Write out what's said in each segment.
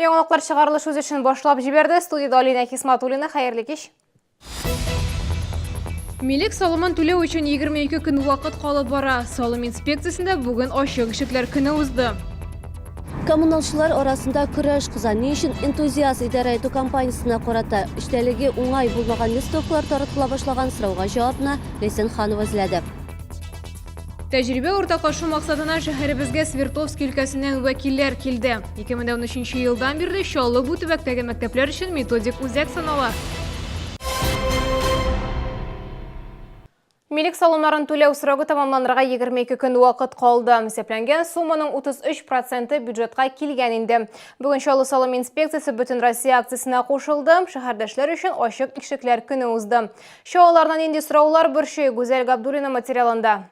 Яңалыклар чыгарылыш үз эшен башлап җибәрде. Студиядә Алинә Хисматуллина. Хәерле кич. Милек салымын түләү өчен 22 көн вакыт калып бара. Салым инспекциясендә бүген ачык ишекләр көне узды. Коммуналчылар арасында көрәш кыза. Ни өчен энтузиаст идарә итү компаниясенә карата эчтәлеге уңай булмаган листовкалар таратыла башлаган сорауга җавапны Ләйсән Ханова эзләде. Тәҗрибә уртаклашу максатыннан шәһәребезгә Свердловск өлкәсеннән вәкилләр килде. 2013 елдан бирле Чаллы бу төбәктәге мәктәпләр өчен методик үзәк санала. Милек салымнарын түләү срогы тәмамланырга 22 көн вакыт калды. Исәпләнгән сумманың 33 проценты бюджетка килгән инде. Бүген Чаллы салым инспекциясе Бөтенроссия акциясенә кушылды. Шәһәрдәшләр өчен ачык ишекләр көне узды. Чаллыларны нинди сораулар борчый, Гүзәл Габдуллина материалында.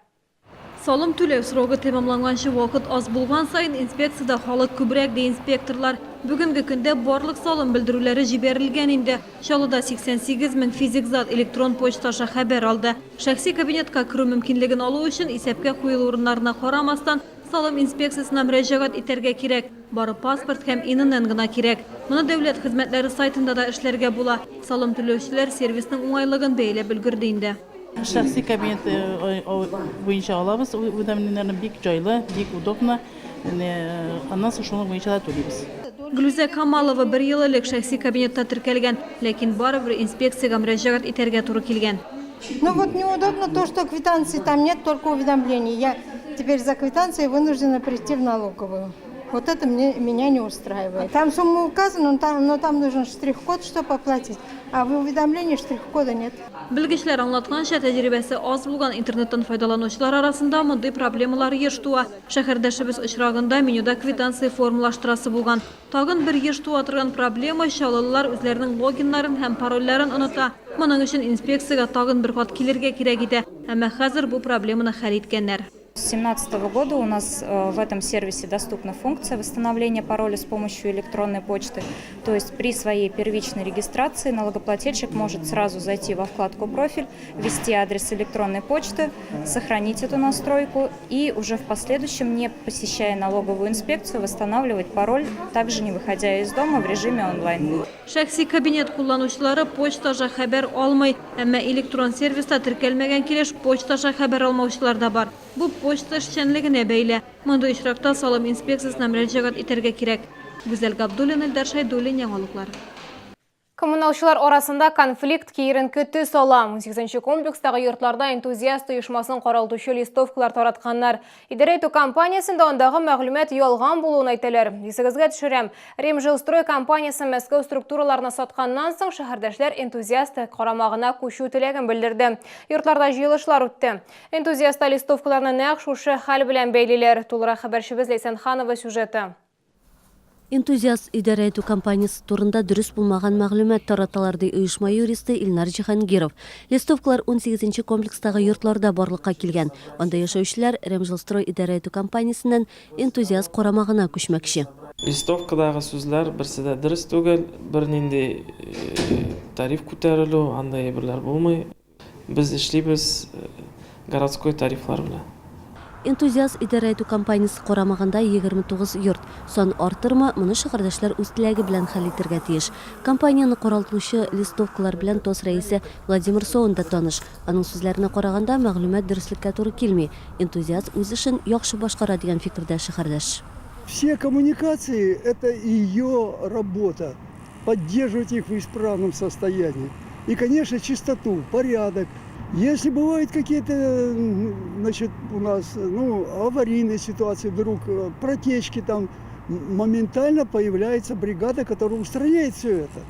Салым түләү срогы тәмамланганчы вакыт аз булган саен, инспекциядә халык күбрәк, ди инспекторлар. Бүгенге көндә барлык салым белдерүләре җибәрелгән инде. Чаллыда 88 мең физик зат электрон почта аша хәбәр алды. Шәхси кабинетка керү мөмкинлеген алу өчен, исәпкә куелу урыннарына карамастан, салым инспекциясенә мөрәҗәгать итәргә кирәк. Бары паспорт һәм ИНН гына кирәк. Моны дәүләт хезмәтләре сайтында да эшләргә була. Салым түләүчеләр сервисның уңайлыгын бәяләп өлгерде инде. Шәхси кабинет буенча алабыз уведомлениеләрне, бик җайлы, бик удобно. Аннан соң шуның буенча да түлибез. Глүзә Камалова бер ел элек шәхси кабинетта теркәлгән, ләкин барыбер инспекциягә мөрәҗәгать итәргә туры килгән. Ну вот неудобно то, что квитанции там нет, только уведомления. Я теперь за квитанцией вынуждена прийти в налоговую. Вот это мне, меня не устраивает. Там сумма указана, но там, но там нужен штрих-код, чтобы оплатить. А в уведомлении штрих-кода нет. Белгечләр аңлатканча, тәҗрибәсе аз булган интернеттан файдаланучылар арасында мондый проблемалар еш туа. Шәһәрдәшебез очрагында менюда квитанция формалаштырасы булган. Тагын бер еш туа торган проблема, чаллылылар үзләренең логиннарын һәм парольләрен оныта. Моның өчен инспекциягә тагын бер кат килергә кирәк итә. Әмма хәзер бу проблеманы хәл иткәннәр. С 2017 года у нас э, в этом сервисе доступна функция восстановления пароля с помощью электронной почты. То есть при своей первичной регистрации налогоплательщик может сразу зайти во вкладку «Профиль», ввести адрес электронной почты, сохранить эту настройку и уже в последующем, не посещая налоговую инспекцию, восстанавливать пароль, также не выходя из дома в режиме онлайн. Шәхси кабинет кулланучылары почта аша хәбәр алмый. Әмма электрон сервиста теркәлмәгән килеш почта аша хәбәр алмаучылар да бар. Бу почта эшчәнлегенә бәйле. Мондый очракта салым инспекциясенә мөрәҗәгать итәргә кирәк. Гүзәл Габдуллина, Илдар Шәйдуллин, Яңалыклар. Коммуналчылар арасында конфликт киеренке төс ала. 18 комплекстагы йортларда энтузиаст оешмасын каралтучы листовкалар таратканнар. Идарә итү компаниясендә андагы мәгълүмат ялган булуын әйтәләр. Исегезгә төшерәм, Ремжилстрой компаниясе Мәскәү структураларына сатканнан соң шәһәрдәшләр энтузиаст карамагына күчү теләген белдерде. Йортларда җыелышлар үтте. Энтузиаста листовкаларны нәкъ шушы хәл белән бәйлиләр. Тулырак хәбәрчебез Ләйсән Ханова сюжеты. Энтузиаст идарә итү компаниясе турында дөрес булмаган мәгълүмат тараталар, ди оешма юристы Илнар Җиһангиров. Листовкалар унсигезенче комплекстагы йортларда барлыкка килгән. Анда яшәүчеләр Ремжилстрой идарә итү компаниясеннән Энтузиаст карамагына күчмәкче. Листовкадагы сүзләр берсе дә дөрес түгел, бернинди тариф күтәрелү, андай әйберләр булмый. Без эшлибез городской тарифлар белән. Энтузиаст идарә итү компаниясе карамагында 29 йорт. Сан артырмы, моны шәһәрдәшләр үз теләге белән хәл итәргә тиеш. Компанияне каралтучы листовкалар белән ТОС рәисе Владимир Соун да таныш. Аның сүзләренә караганда, мәгълүмат дөреслеккә туры килми. Энтузиаст үз эшен яхшы башкара дигән фикердә шәһәрдәш. Все коммуникации, это ее работа. поддерживать их в исправном состоянии. И, конечно, чистоту, порядок. Если бывают какие-то, значит, у нас, ну, аварийные ситуации, вдруг э, протечки там, моментально появляется бригада, которая устраняет все это.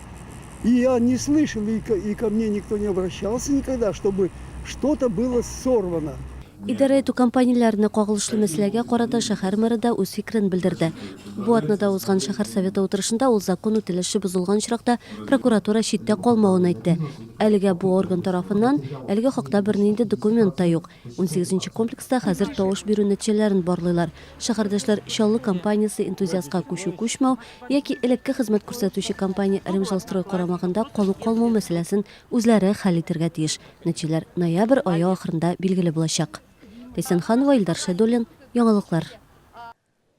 И я не слышал, и ко, и ко мне никто не обращался никогда, чтобы что-то было сорвано. Идарә итү компанияләренә кагылышлы мәсьәләгә карата шәһәр мэры да үз фикерен белдерде. Бу атнада узган шәһәр Советы утырышында ул закон үтәлеше бозылган очракта прокуратура читтә калмавын әйтте. Әлегә бу орган тарафыннан әлеге хакта бернинди документ та юк. Унсигезенче комплекста хәзер тавыш бирү нәтиҗәләрен барлыйлар. Шәһәрдәшләр Чаллы компаниясе энтузиастка күчү-күчмәү яки элекке хезмәт күрсәтүче компания Ремжилстрой карамагында калу-калмау мәсьәләсен үзләре хәл итәргә тиеш. Нәтиҗәләр ноябрь ае ахырында билгеле булачак. Ләйсән Ханова, Илдар Шәйдуллин, Яңалыклар.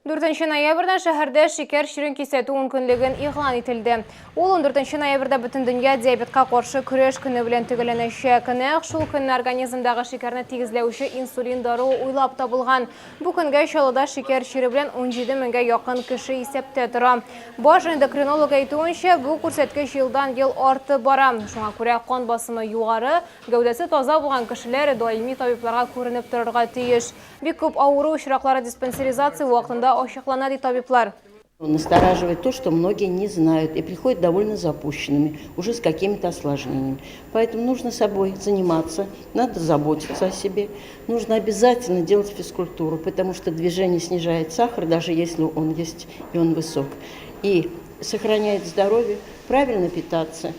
4 ноябрьдән шәһәрдә шикәр чирен кисәтү ункөнлеген игълан ителде. Ул 14 ноябрьдә Бөтендөнья диабетка каршы көрәш көне белән төгәлләнәчәк. Нәкъ шул көнне организмдагы шикәрне тигезләүче инсулин даруы уйлап табылган. Бу көнгә Чаллыда шикәр чире белән 17 меңгә якын кеше исәптә тора. Баш эндокринолог әйтүенчә, бу күрсәткеч елдан-ел артып бара. Шуңа күрә кан басымы югары, гәүдәсе таза булган кешеләр даими табибларга күренеп торырга тиеш. Бик күп авыру очраклары диспансеризация вакытында ачыклана, ди табиблар. Настораживает то, что многие не знают и приходят довольно запущенными, уже с какими-то осложнениями. Поэтому нужно собой заниматься, надо заботиться о себе, нужно обязательно делать физкультуру, потому что движение снижает сахар, даже если он есть и он высок, и сохраняет здоровье, правильно питаться.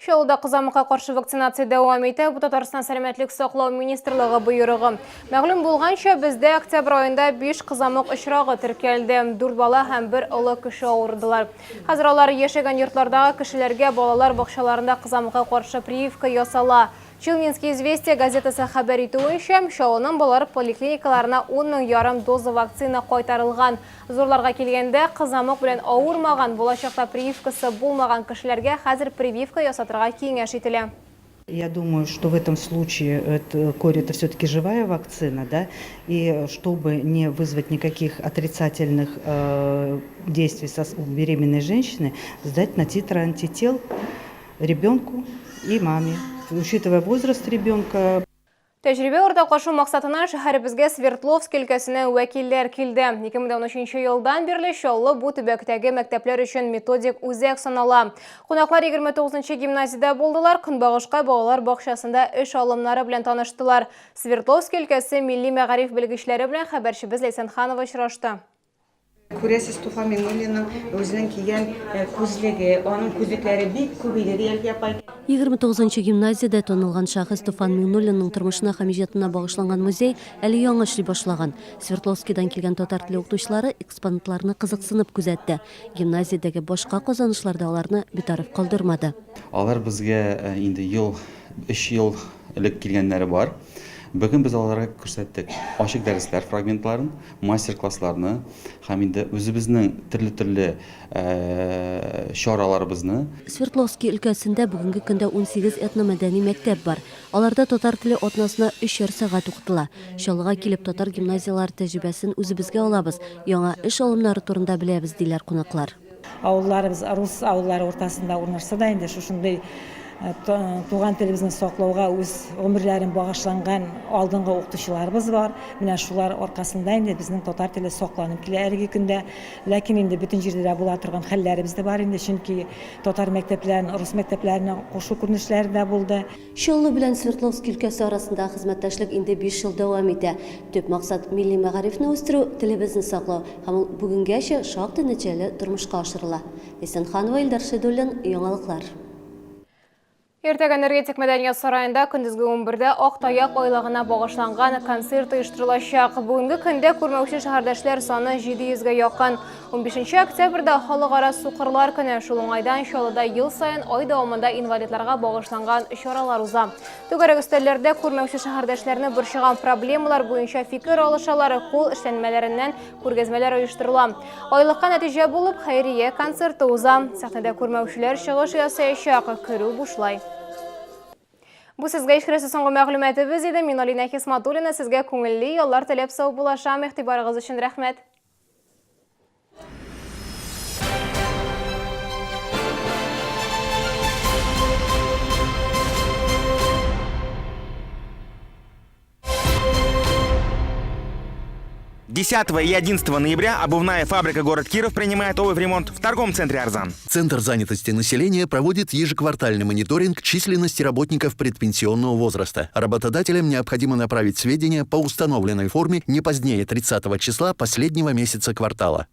Чаллыда кызамыкка каршы вакцинация дәвам итә. Бу Татарстан сәламәтлек саклау министрлыгы боерыгы. Мәгълүм булганча, бездә октябрь аенда 5 кызамык очрагы теркәлде. 4 бала һәм 1 олы кеше авырдылар. Хәзер алар яшәгән йортлардагы кешеләргә балалар бакчаларында кызамыкка каршы прививка ясала. Челнинские известия газетасы хәбәр итүенчә, Чаллының балалар поликлиникаларына 10 мең ярым доза вакцина кайтарылган. Зурларга килгәндә, кызамык белән авырмаган, балачакта прививкасы булмаган кешеләргә хәзер прививка ясатырга киңәш ителә. Я думаю, что в этом случае это, корь это все-таки живая вакцина, да, и чтобы не вызвать никаких отрицательных э, действий со, у беременной женщины, сдать на титр антител ребенку и маме. Учитывая возраст ребенка, Тәҗрибә уртаклашу максатыннан шәһәребезгә Свердловск өлкәсеннән вәкилләр килде. 2013 елдан бирле Чаллы бу төбәктәге мәктәпләр өчен методик үзәк санала. Кунаклар 29 гимназиядә булдылар, Көнбагышка балалар бакчасында эш алымнары белән таныштылар. Свердловск өлкәсе милли мәгариф белгечләре белән хәбәрчебез Ләйсән Ханова очрашты. Күрәсез, Туфан Миңнуллинның үзенең кигән күзлеге, аның күзлекләре бик күп иде, ди Әлфия апай. 29 нчы гимназиядә танылган шәхес Туфан Миңнуллинның тормышына һәм иҗатына багышланган музей әле яңа эшли башлаган. Свердловскидан килгән татар теле укытучылары экспонатларны кызыксынып күзәтте. Гимназиядәге башка казанышлар да аларны битараф калдырмады. Алар безгә инде ел, өч ел элек килгәннәре бар. Бүген без аларга күрсәттек ачык дәресләр фрагментларын, мастер-классларны һәм инде үзебезнең төрле-төрле чараларыбызны. Свердловски өлкәсендә бүгенге көндә 18 этномәдәни мәктәп бар. Аларда татар теле атнасына өчәр сәгать укытыла. Чаллыга килеп, татар гимназияләре тәҗрибәсен үзебезгә алабыз, яңа эш алымнары турында беләбез, диләр кунаклар. Авылларыбыз рус авыллары уртасында урнашса да, инде шушындый туган телебезне саклауга үз гомерләрен багышланган алдынгы укытучыларыбыз бар. Менә шулар аркасында инде безнең татар теле сакланып килә әлеге көндә. Ләкин инде бөтен җирдә дә була торган хәлләребез дә бар инде, чөнки татар мәктәпләрен рус мәктәпләренә кушу күренешләре дә булды. Чаллы белән Свердловск өлкәсе арасындагы хезмәттәшлек инде биш ел дәвам итә. Төп максат, милли мәгарифне үстерү, телебезне саклау. Һәм ул бүгенгәчә шактый нәтиҗәле тормышка ашырыла. Ләйсән Ханова, Илдар Шәйдуллин, Яңалыклар. Иртәгә Энергетик мәдәният сараенда көндезге 11-дә Ак таяк айлыгына багышланган концерт оештырылачак. Бүгенге көндә күрмәүче шәһәрдәшләр саны 700 гә якын. Унбишенче октябрьдә Халыкара сукырлар көне. Шул уңайдан Чаллыда ел саен ай дәвамында инвалидларга багышланган чаралар уза. Түгәрәк өстәлләрдә күрмәүче шәһәрдәшләрне борчыган проблемалар буенча фикер алышалар, кул эшләнмәләреннән күргәзмәләр оештырыла. Айлыкка нәтиҗә булып, хәйрия концерты уза. Сәхнәдә күрмәүчеләр чыгыш ясаячак, керү бушлай. Бу сезгә ишкерәсе соңгы мәгълүматыбыз иде. Мин Алинә Хисматуллина сезгә күңелле яллар теләп саубуллашам. Игътибарыгыз өчен рәхмәт. 10 и 11 ноября обувная фабрика «Город Киров» принимает обувь в ремонт в торговом центре «Арзан». Центр занятости населения проводит ежеквартальный мониторинг численности работников предпенсионного возраста. Работодателям необходимо направить сведения по установленной форме не позднее 30 числа последнего месяца квартала.